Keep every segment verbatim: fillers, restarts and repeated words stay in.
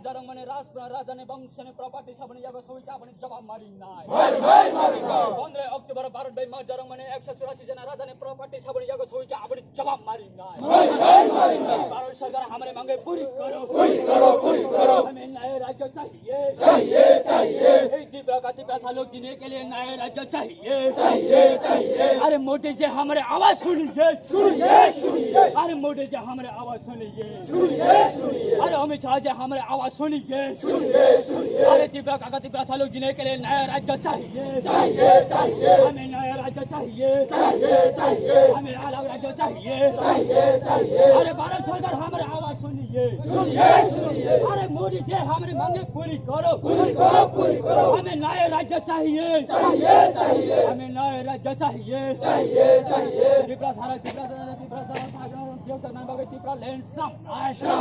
Jarang mane Raj, Rajani bangsa ni property saboni yago sawika aboni jawab mari nai. Mari nai, mari nai. Pondro October Bharat bai ma jarang mane ekso churasi jana Rajani property saboni yago sawika aboni jawab mari nai. Mari nai, mari nai. Bharat sarkar hamare mange puri karo. Puri karo, puri karo. Hame naya rajya chahiye. Chahiye, chahiye. Ei Tipra ka Tiprasa log jine ke liye naya rajya chahiye. Chahiye, chahiye. अरे मोदी जी हमारे आवाज सुनिए। सुनिए, सुनिए। अरे मोदी जी हमारे आवाज सुनिए। सुनिए, सुनिए। अरे अमित शाह जी हमारे आवाज सुनिए। सुनिए, सुनिए। अरे तिब्रा काका तिब्रा सालू जीने के लिए नया राज्य चाहिए। चाहिए, चाहिए। हमें नया राज्य चाहिए। चाहिए, चाहिए। हमें अलग राज्य चाहिए। चाहिए, चाहिए। अरे भारत सरकार हमारे आवाज सुनिए। सुनिए, सुनिए। अरे मोदी जी हमारी मांगे पूरी करो। पूरी करो, पूरी करो। हमें नया राज्य चाहिए। चाहिए, चाहिए। हमें नया राज्य चाहिए। चाहिए, चाहिए। तिब्रा सारा, तिब्रा सारा, तिब्रा सारा, तिब्रा सारा, तिब्रा सारा, तिब्रा सारा,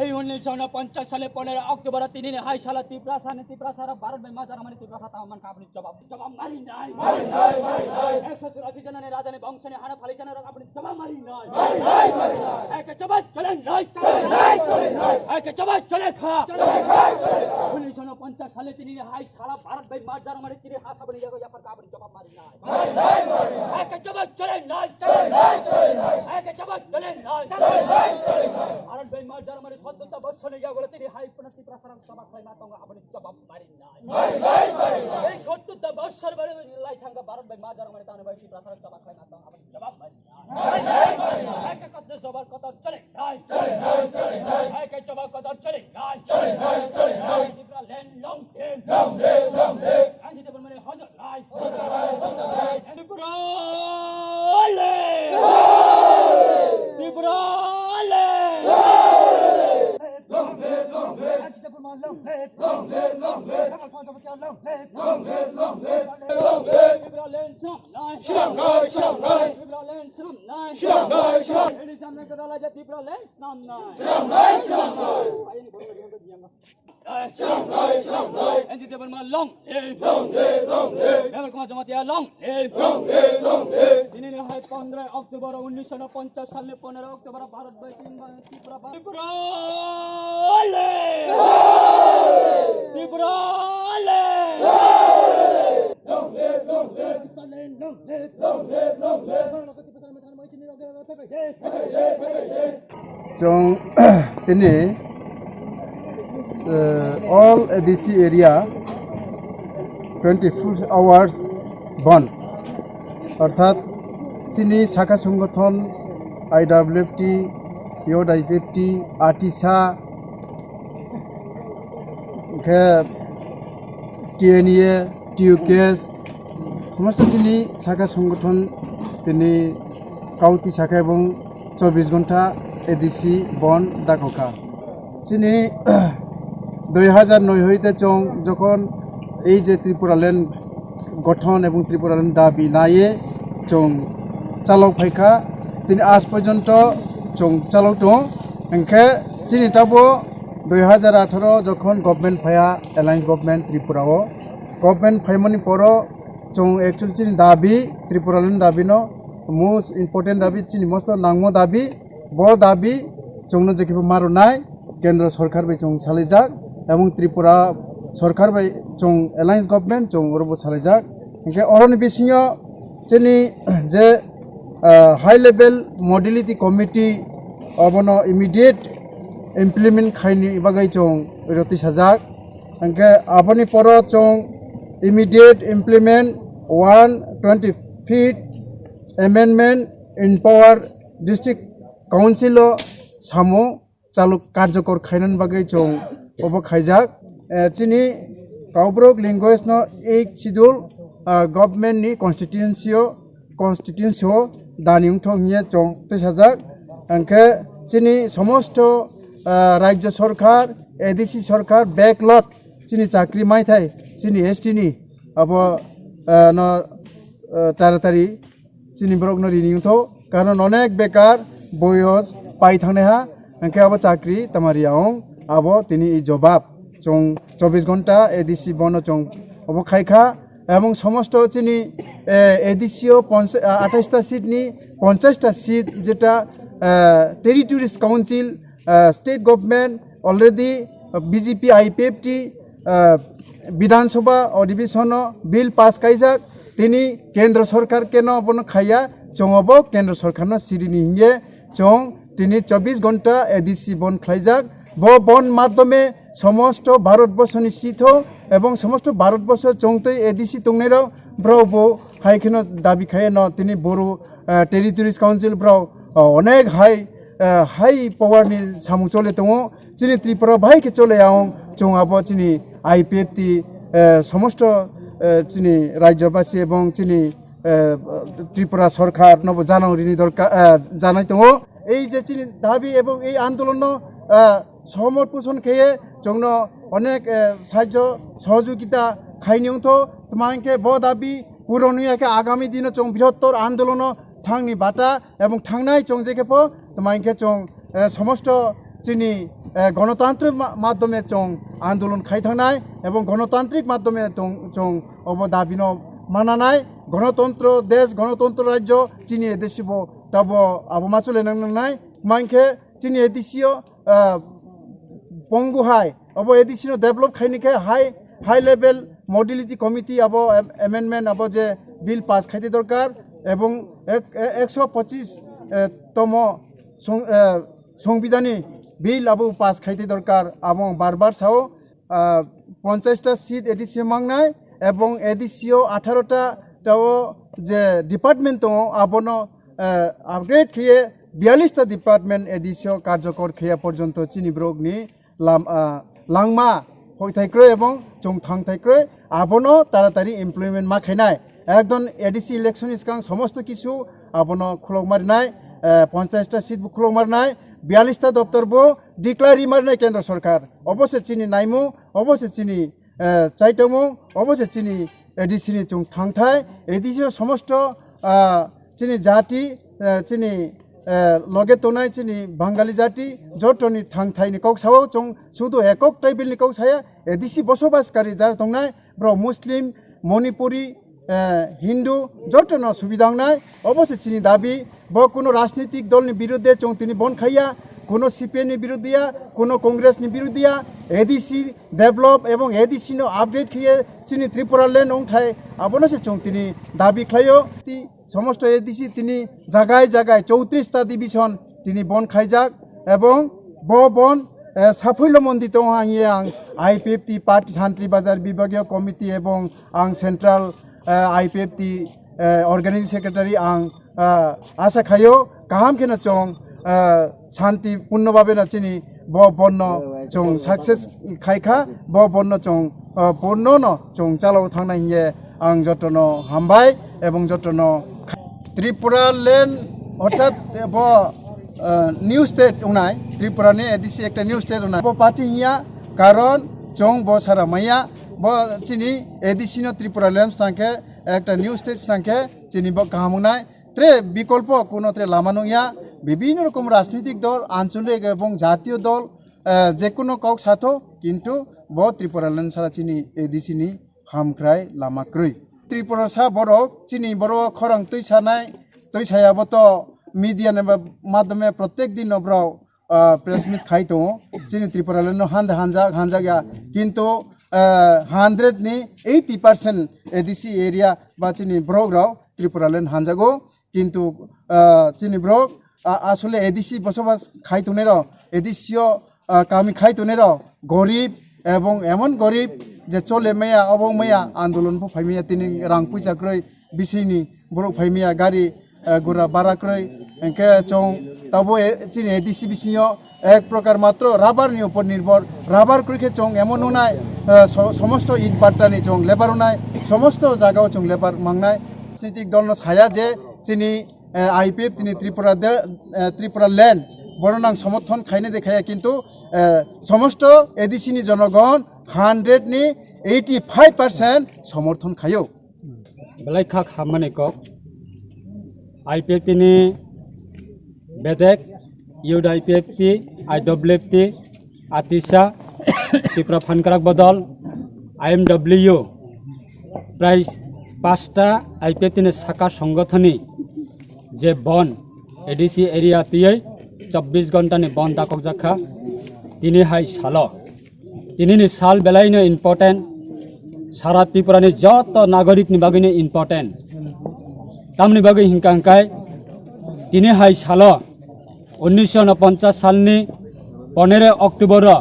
Ei unnish sona ponchas sale ponero October tini ni hai sala Tiprasa ni Tiprasa ra Bharat bai ma jara mani Tiprasa tamo man ka apni jawab jawab mari nai. Mari nai, mari nai. Ekso churasi jana ni raja ni bangsa ni hana phali jana rok apni jawab mari nai. Mari nai, mari nai. Ek jawab chale nai. Chale nai, chale nai. Ek jawab chale kha. Chale nai, chale nai. Unnish sona ponchas sale tini ni hai sala Bharat bai ma jara mani tini ha sabani yago yapar ka apni jawab mari nai. Hai ka jawab chale nai. Chale nai, chale nai. Hai ka jawab chale nai. Chale nai, chale nai. Bharat bai ma jara mani sottor ta bochor ni yago tini hai puna Tiprasa rang sabak khlai ma tongo aboni jawab mari nai. Mari nai, mari nai. Ei sottor ta bochor bari lai thangka Bharat bai ma jara mani tani bai Tiprasa rang sabak khlai ma tongo aboni jawab mari nai. Mari nai, mari nai. Hai ka kotor jawab kotor chale nai. Chale nai, chale nai. Hai ka jawab kotor chale nai. Chale nai, chale nai. Tipraland long live. Long live, long live. Anji Debbarma ni hojai. Tripura le! Tripura le! Long live, long live. Long live, long live. Long live, long live. Tripura land sam nai. Long live, long live. Tripura land sam nai. Long live, long live. Tripura land sam nai. Long live, long live. N G Debbarma long live. Long live, long live. Memal Kumar Jamatia long live. Long live, long live. Tini ni hai pondro October unnish sona ponchas sal ni pondro October Bharat bai tin bai Tripura bai. Tripura le! Tripura le! Long live, long live. Long live, long live. Chwng tini, eh, all A D C area twenty four hours bandh, orthat chini sakha songgothon I W F T, P O W F T, ATISA, hwnkhe T N A, T U K S, somosto chini sakha songgothon tini kauti sakha ebong chobbish ghonta A D C bandh dakokha. Chini dui hajar noi hoite chwng jokhon ei je Tripura land gothon ebong Tripura land dabi naiye chwng chalok phaikha, tini aaj porjonto chwng chalok tongo. Hwnkhe chini tabo dui hajar atharo jokhon government phaiya, alliance government Tripura o, government phaimani poro chwng actually chini dabi, Tripura land dabi no most important dabi, chini mosto nangmo dabi, bo dabi chwngno jekebo ma rwnai, kendro sorkar bai chwng salaijak, ebong Tripura sorkar bai chwng alliance government chwng orobo salaijak. Hwnkhe oroni bisingo chini je, ah, high level modality committee obono immediate implement khaini bagwi chwng roti sajak. Hwnkhe aboni poro chwng immediate implement one twenty fifth amendment empower district council o samung chaluk karjokor khainani bagwi chwng obo khaijak. Eh, chini Kokborok language no eighth schedule, ah, government ni constituency o, constituency o dani wngthok hiye chwng tisajak. Hwnkhe chini somosto, ah, rajya sorkar, A D C sorkar, backlot chini chakri maithai, chini S T ni abo, ah, no, ah, taratari chini borokno rini wngtho, karon onek bekar boyos pai thangnaiha, hwnkhe abo chakri tama riya wng, abo tini i jobab. Chwng chobbish ghonta A D C bono chwng obo khaikha, ebong somosto chini, eh, A D C o poncha-, ah, athais ta seat ni ponchash ta seat jeta, eh, territories council, eh, state government already B J P I P F T, ah, Bidhan Sabha Adhibeshon o bill pass kaijak, tini Kendra Sarkar keno bono khaiya, chwng obo Kendra Sarkar no sirini hinye chwng tini chobbish ghonta A D C bon khlaijak. Bo bon madhyome somosto Bharat borsoni sitho ebong somosto Bharat borso chongtwi A D C tongnairok, borok bo hai kheno dabi khaiya no tini Boru, ah, Territories Council borok, ah, onek hai, ah, high power ni samung chole tongo. Chini Tripura bahai khe chole ang chwng abo chini I P F T, eh, somosto, eh, chini rajyobasi ebong chini, eh, Tripura Sarkar no bo janao rini dorkar, eh, janai tongo. Ei je chini dabi ebong ei andolon no, eh, somor poson kheye chwngno onek, eh, sahajyo sohojogita khaini wngtho, tma hinkhe bo dabi puron wngya khe agami dino chwng brihottor andolono thangni bata ebong thangnai chwng je khe pho, tma hinkhe chwng, eh, somosto chini, eh, gonotantrik ma-, madhyome chwng andolon khai thangnai ebong gonotantrik madhyome tong-, chwng obo dabino mananai. Gonotontro desh, gonotontro rajyo chini edesibo tabo abo ma chole nang nangnai. Tma hinkhe chini edesio, ah, pongu hai obo A D C no develop khaini khe high, high level modality committee abo am-, amendment abo je bill pass khaite dorkar ebong ek-, e-, ekso pochis, eh, tomo song-, eh, songbidani bill abo pass khaite dorkar abo ang bar bar sao. Ah, ponchas ta seat A D C mangnai ebong A D C o atharo ta tao je department tongo abono, eh, upgrade khiye biyalish ta department A D C o karjokor khiya porjonto chini borokni lam-, ah, langma hoithai kroi ebong chwng thangthai kroi, abono taratari implement ma khainai. Ekdom A D C election ni swkang somosto kisu abono khulokma rinai, eh, ponchas ta seat bo khulokma rinai, biyalish ta doptor bo declare rima rinai Kendra Sarkar. Obo se chini naimung, obo se chini, eh, chaitongmung, obo se chini A D C ni chwng thangthai, A D C o somosto, ah, chini jati, eh, chini, eh, loge tongnai chini Bangali jati, jotoni thangthai ni kok sao chwng sudu ekok tribal ni kok saya, A D C bosobas kari jar tongnai, borok Muslim, Manipuri, eh, Hindu, jotono subida wngnai, obo se chini dabi, bo kuno rajnitik dol ni birudde chwng tini bon khaiya, kuno C P M ni birudde ya, kuno Congress ni birudde ya, A D C develop ebong A D C no upgrade khiye chini Tripura land wngthai, abono se chwng tini dabi khlaio. Ti somosto A D C tini jagai jagai chowtris ta division tini bon khaijak ebong bo bon, eh, saphuilo mondi tongo hangye ang I P F T party Santri Bazar Bibagiyo Committee ebong ang Central, eh, I P F T, eh, Organizing Secretary ang, eh, asa khaio kaham kheno chwng, eh, santi punno babe no chini bo bonno chwng success khaikha, bo bonno chwng, eh, punno no chwng chalao thangnai hingye ang jotono hambai ebong jotono Tripura land orthat bo, eh, new state wngnai, Tripura ni A D C ekta new state wngnai. Bo party hiya, karon chwng bo sara maya, bo chini A D C no Tripura land snangkhe ekta new state snangkhe chini bo kaham wngnai. Tre bikolpo kuno tre lama nungya, bibhinno rokom rajnitik dol, ancholik ebong jatiyo dol, eh, jekuno kok satho, kintu bo Tripura land sara chini A D C ni hamkrai lama kwrwi. Tripura sa borok chini borok khorang twi sanai, twi saya bo to media ni ba-, madhyome protek din no borok, ah, press meet khai tongo. Chini Tripura land no hande hanjak, hanjak ya. Kintu, ah, hundred ni eighty percent A D C area ba chini borok rok Tripura land hanjago. Kintu, ah, chini borok, ah, asole A D C bosobas khai tongnai rok, A D C o, ah, kami khai tongnai rok gorib ebong emon gorib je chole maya, obo maya, andolon pho phai maya, tini rang puisa kwrwi bisini borok phai maya, gari, ah, gura bara kwrwi, hwnkhe chwng tabo, eh, chini A D C bisingo ek prokar matro rubber ni upor nirbhor, rubber kwrwi khe chwng emon wngnai, ah, so-, somosto it batta ni chwng lebar wngnai, somosto jaga o chwng lebar mangnai. Rajnitik dol no saya je chini, eh, I P F T ni Tripura de, eh, Tripura land, bono nang somorthon khaina de khaya, kintu, eh, somosto A D C ni jonogon hundred ni eighty five percent somorthon khayo. Belai kha khamani kok. I P F T ni bedek, Youth I P F T, I W F T, Atisa, Tipra Phankrak Bodol, I M W, prai pasta I P F T ni saka songothoni je bon A D C area tiyai chobbish ghonta ni bon dakok jakha tini hai salo. Tinini sal belaino important, sara Tripurani joto nagorikni bagwino important. Tamni bagwi hinkha hinkhai tini hai salo unnish sho unoponchas salni ponero October-o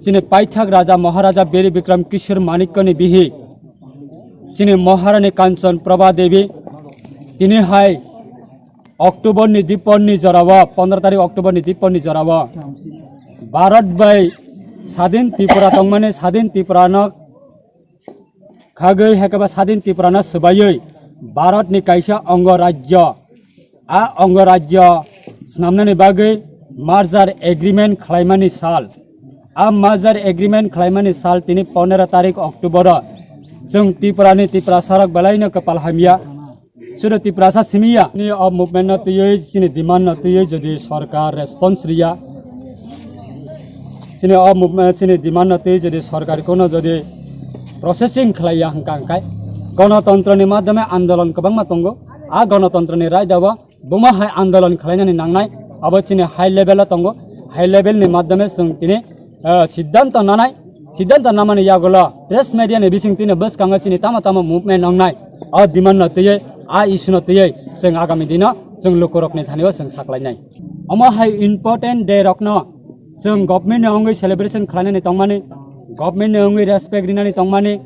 chini paithak raja Maharaja Bir Bikram Kishore Manikyani bihi chini Maharani Kanchan Prabha Devi tini hai October ni dipor ni jorao, pondro tarik October ni dipor ni jorao Bharat bai sadin Tripura tongmani, sadin Tripura no khagwi, hekeba sadin Tripura no swbaiwi Bharat ni kaisa ongo rajyo, a ongo rajyo swnamnani bagwi merger agreement khlaimani sal. A merger agreement khlaimani sal tini ponero tarik October o chwng Tripura ni Tiprasa rok belai no kwpal hamya. Sudo Tiprasa simi ya. Chini o movement no twiwi, chini demand no twiwi jodi sorkar response riya, chini o movement, chini demand no twiwi jodi sorkar kono jodi processing khlaiya hwnkha hwnkhe, gonotontro ni madhyome andolon kwbangma tongo. A gonotontro ni raida o buma hai andolon khlainani nangnai, abo chini high level o tongo. High level ni madhyome chwng tini, eh, siddhanto nanai, siddhanto namani yagulo press media ni bising tini bwskango chini tamo tamo movement wngnai, o demand no twiwi, a issue no twiwi chwng agami dino chwng lukurokni thani o chwng saklainai. Omo hai important day rokno chwng government ni wngwi celebration khlainani tongmani, government ni wngwi respect rinani tongmani,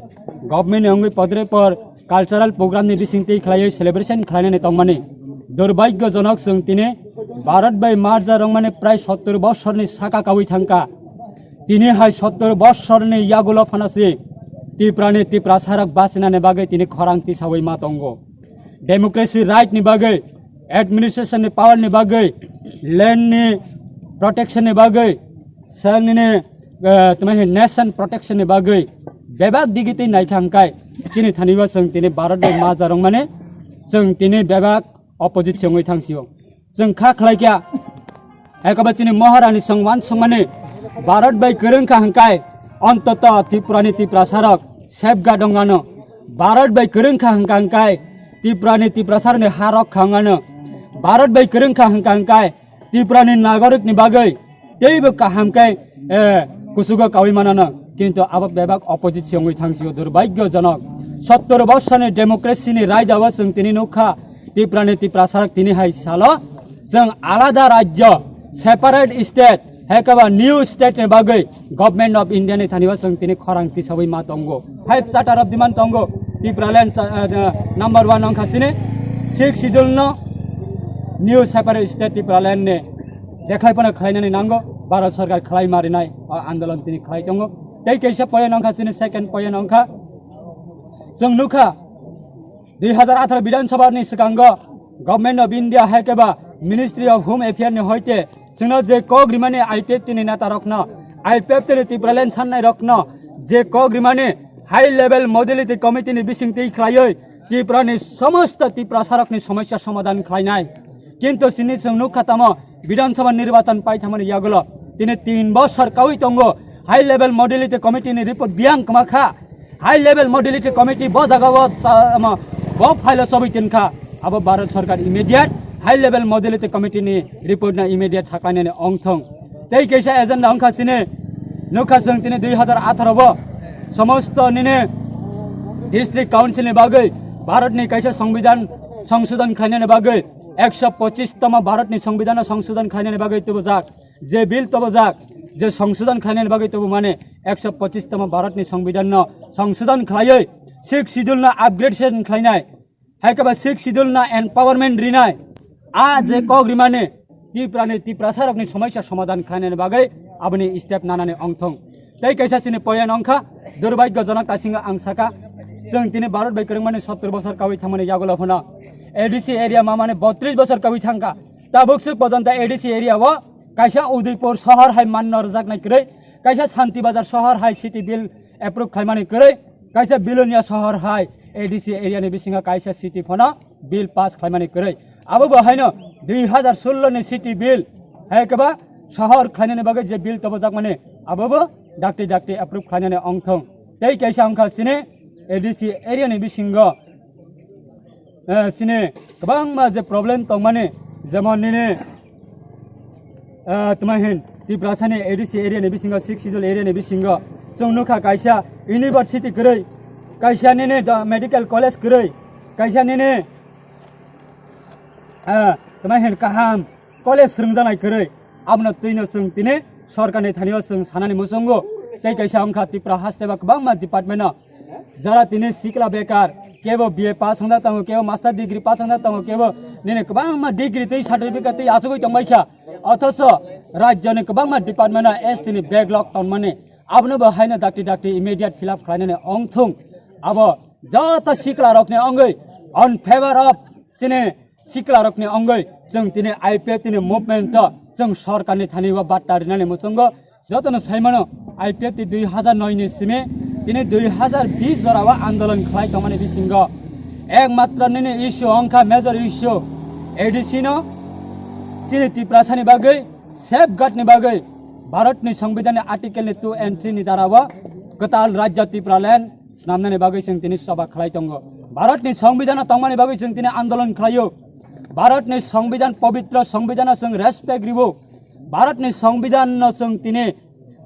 government ni wngwi podre por cultural program ni bising twi khlaiwi celebration khlainani tongmani. Durbhagyojonok chwng tini Bharat bai merger wngmani prai sottor bosorni saka kawi thangkha. Tini hai sottor bosorni yagulo phanasi Tiprani Tiprasarok bachinani bagwi tini khorang tisawi ma tongo. Democracy right ni bagwi, administration ni power ni bagwi, land ni protection ni bagwi, sal nini, eh, tuma hin nation protection ni bagwi bebak digi twi naikha hwnkhe chini thani o chwng tini Bharat bai merger wngmani chwng tini bebak opposite se wngwi thangsio. Chwng kha khlai kha, ekaba chini Maharani song wansukmani Bharat bai kwrwng kha hwnkhe ontoto Tripurani Tiprasarok safeguard wng ano. Bharat bai kwrwng kha hwnkha hwnkhe Tripurani Tiprasarokni ha rok kha wng ano. Bharat bai kwrwng kha hwnkha hwnkhe Tripurani nagorikni bagwi teibo kaham khe, eh, kuchugo kawi manano. Kintu abo bebak opposite se wngwi thangsio, durbhagyojonok. Sottor bosorni democracy ni raida o chwng tini nukha, Tiprani Tiprasarok tini hai salo chwng alada rajyo, separate state, hekaba new state ni bagwi Government of India ni thani o chwng tini khorang tisawi ma tongo. Five Charter of Demand tongo. Tipraland cha-, eh, number one wngkha chini Sixth Schedule no new separate state Tipraland ni jekhai phano khlainani nango, Bharat Sarkar khlai marinai o andolon tini khlai tongo. Tei kaisa point wngkha chini second point wngkha, chwng nukha, dui hazar atharo Bidhan Sabha ni swkango Government of India hai khe ba Ministry of Home Affairs ni hoite chwngno je kok rimani I P F T ni neta rokno, I P F T ni Tipraland sannai rokno je kok rimani high level modality committee ni bising twi khlaiwi Tripura ni somosto Tiprasa rokni somosya somadhan khlainai. Kintu sini chwng nukha tamo Bidhan Sabha nirbachan paithamani yagulo tini tin bosor kawi tongo. High level modality committee ni report biyang kwma kha. High level modality committee bo jaga o cha-, ma, bo file o chobwi tin kha. Abo Bharat Sarkar immediate high level modality committee ni report no immediate saklainani ongthong. Tei kaisa agenda wngkha sini nukha chwng tini dui hazar atharo bo somosto nini district council ni bagwi Bharat ni kaisa songbidan songsodhon khlainani bagwi ekso pochis tamo Bharat ni songbidan o songsodhon khlainani bagwi tubujak. Je bill tobojak, je songsodhon khlainani bagwi tobomani ekso pochis tamo Bharat ni songbidan no songsodhon khlaiwi Sixth Schedule no upgradation khlainai, hai khe ba Sixth Schedule no empowerment rinai, a je kok rimani Tripura ni Tiprasa rokni somosya somadhan khlainani bagwi aboni step nanani ongthong. Tei kaisa chini point wngkha, durbhagyojonok tasingo ang saka, chwng tini Bharat bai kwrwngmani sottor bosor kawi thangmani yagulo phano A D C area mamani botris bosor kawi thangkha. Tabuk swk pojonto A D C area o kaisa Udaipur sohor hai manno rwjaknai kwrwi, kaisa Shanti Bazar sohor hai city bill approve khlaimani kwrwi, kaisa Bilonia sohor hai A D C area ni bisingo kaisa city phano bill pass khlaimani kwrwi. Abo bo haino dui hazar sullo ni city bill hai khe ba sohor khlainani bagwi je bill tobojakmani abo bo dakti dakti approve khlainani ongthong. Tei kaisa wngkha sini A D C area ni bisingo eh, sini kwbangma je problem tongmani, jemon nini, eh, tuma hin Tiprasani A D C area ni bisingo, Sixth Schedule area ni bisingo chwng nukha kaisa university kwrwi, kaisa nini do-, medical college kwrwi, kaisa nini, ah, tamo hin kaham college swrwngjaknai kwrwi. Abono twino chwng tini sorkarni thani-o chwng sanani muchungo. Tei kaisa wngkha Tripura haste ba kwbangma department-o jara tini sikla bekar, kebo B A pass wngna tongo, kebo master degree pass wngna tongo, kebo nini kwbangma degree tei certificate tei achugwi tongbaikha. Othocho rajyoni kwbangma department-o S T ni backlog tongmani, abono bo haino dakti dakti immediate fill up khlainani ongthung. Abo joto sikla rokni ongwi on favor of chini sikla rokni ongwi chwng tini I P F T ni movement-o chwng sorkarni thani-o batta rinani muchungo. Jotono saimano, I P F T dui hazar noi ni simi tini dui hazar bish jora o andolon khlai tongmani bisingo ekmatro nini issue wngkha major issue A D C no chini Tiprasani bagwi safeguard ni bagwi Bharat ni Songbidan ni article ni two and three ni dara o kwtal rajya Tipraland swnamnani bagwi chwng tini choba khlai tongo. Bharat ni Songbidan no tongmani bagwi chwng tini andolon khlaio. Bharat ni Songbidan, pobitro Songbidan no chwng respect ribo. Bharat ni Songbidan no chwng tini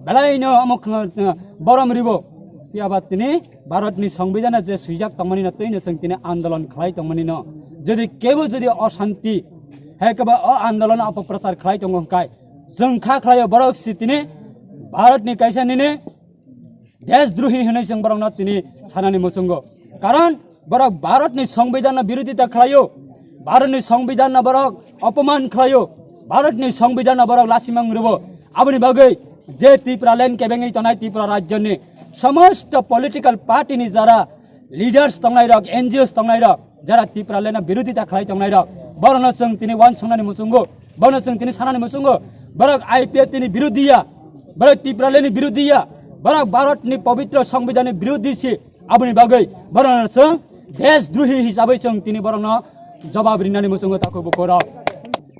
belai no omo khna-, borom ribo. Phiya ba tini Bharat ni Songbidan no je swijak tongmani no twi no chwng tini andolon khlai tongmani no. Jodi kebo jodi oshanti, hai kebo o andolon o opoprochar khlai tongo hwnkhe chwng kha khlaio borok si tini Bharat ni kaisa nini deshdrohi hinwi chwng borokno tini sanani muchungo. Karon borok Bharatni Songbidanno birodita khlaio, Bharatni Songbidanno borok opoman khlaio, Bharatni Songbidanno borok lasimang rwo. Aboni bagwi je Tipraland kebengwi tongnai Tripura rajyoni somosto political party ni jara leaders tongnairok, N G Os tongnairok, jara Tipralandno birodita khlai tongnairok, borokno chwng tini uansuknani muchungo, borokno chwng tini sanani muchungo, borok I P F T ni birodhiya, borok Tipralandni birodhiya, borok Bharatni pobitro Songbidanni birodhi si, aboni bagwi borokno chwng deshdrohi hisabwi chwng tini borokno jobab rinani muchungo takhuk bukhurok.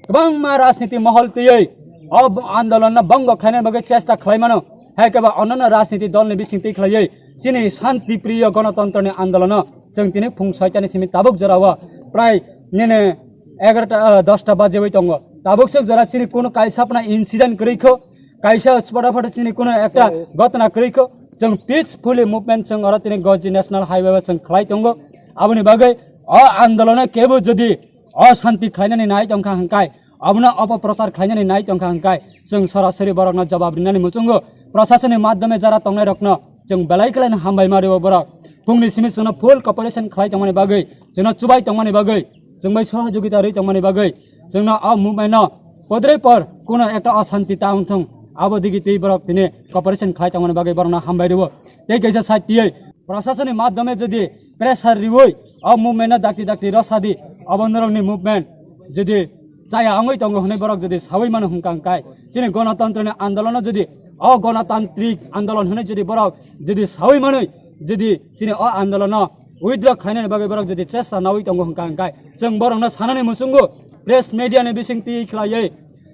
Kwbangma rajniti mohol twiwi o andolonno bongo khlaina bagwi chesta khlai mano. Hai khe ba onnono rajniti dolni bising twi khlaiwi chini shanti priyo gonotantroni andolono chwng tini phung soitani simi tabuk jorao prai nini egarota, ah, dosta bajewi tongo. Tabuk swk jora chini kunu kaisa phano incident kwrwi kho, kaisa spota photo chini kunu ekta gotna kwrwi kho. Chwng peacefully movement chwng oro tini Goji National Highway o chwng khlai tongo. Aboni bagwi o andolono kebo jodi o shanti khlainani nai tongkha hwnkhe, abono opoprochar khlainani nai tongkha hwnkhe, chwng sorasori borokno jobab rinani muchungo. Prasasoni madhyome jara tongnairokno chwng belai kelaino hambai ma rio borok. Phungni simi chwngno full cooperation khlai tongmani bagwi, chwngno chubai tongmani bagwi, chwng bai sohojogita rwi tongmani bagwi, chwngno o movement no podrei por kuno ekta oshanti ta wngthung, abo digi twi borok tini cooperation khlai tongmani bagwi borokno hambai rio. Tei kaisa side tiywi prasasoni madhyome jodi pressure riwi o movement no dakti dakti rosadi, abo norokni movement jodi chaya wngwi tongo hwnwi borok jodi sawi mano hwnkha hwnkhe, chini gonotantroni andolono jodi o gonotantrik andolon hwnwi jodi borok jodi sawi manwi jodi chini o andolono withdraw khlainani bagwi borok jodi chesta nawi tongo hwnkha hwnkhe, chwng borokno sanani muchungo press media ni bising twi khlaiwi,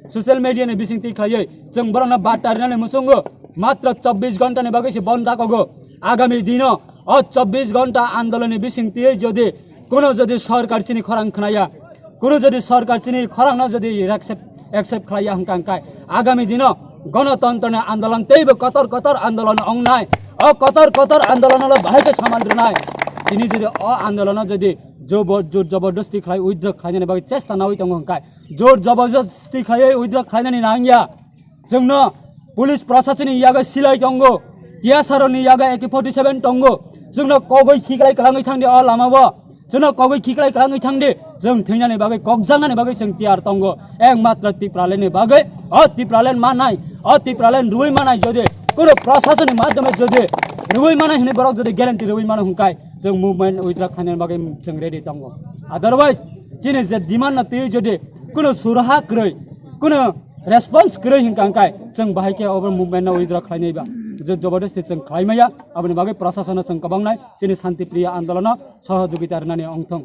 social media ni bising twi khlaiwi chwng borokno bata rinani muchungo matro chobbish ghonta ni bagwi se bon rakogo. Agami dino o chobbish ghonta andolon ni bising twi jodi kuno jodi sorkar chini khorang khnaya, kuno jodi sorkar chini khorang no jodi accept, accept khlaiya hwnkha hwnkhe agami dino gonotantroni andolon teibo kotor kotor andolon ongnai. O kotor kotor andolon lo bahai khe saman rwnai. Tini jodi o andolono jodi jobor-, jor jobordosti khlai withdraw khlainani bagwi chesta nawi tongo hwnkhe, jor jobordosti khlaiwi withdraw khlainani nangya. Chwngno police prasasoni yago silai tongo, T S R ni yago A K forty seven tongo. Chwngno kogwi khiklai kwlangwi thangdi o lamao. Chwngno kogwi khiklai kwlangwi thangdi. Chwng thwinani bagwi, kokjaknani bagwi chwng tiyar tongo. Ekmatro Tipralandni bagwi, o Tipraland manai, o Tipraland rwui manai jodi kuno prasasoni madhyome jodi rwui manai hwnwi borok jodi guarantee rwui mano hwnkhe, chwng movement withdraw khlainani bagwi chwng ready tongo. Otherwise, chini je demand no twiwi jodi kuno suraha kwrwi, kuno response kwrwi hwnkha hwnkhe, chwng bahai khe obo movement no withdraw khlainai ba. Je jobordosti chwng khlai maya, aboni bagwi prasasano chwng kwbangnai chini shanti priya andolono sohojogita rwnani ongthong.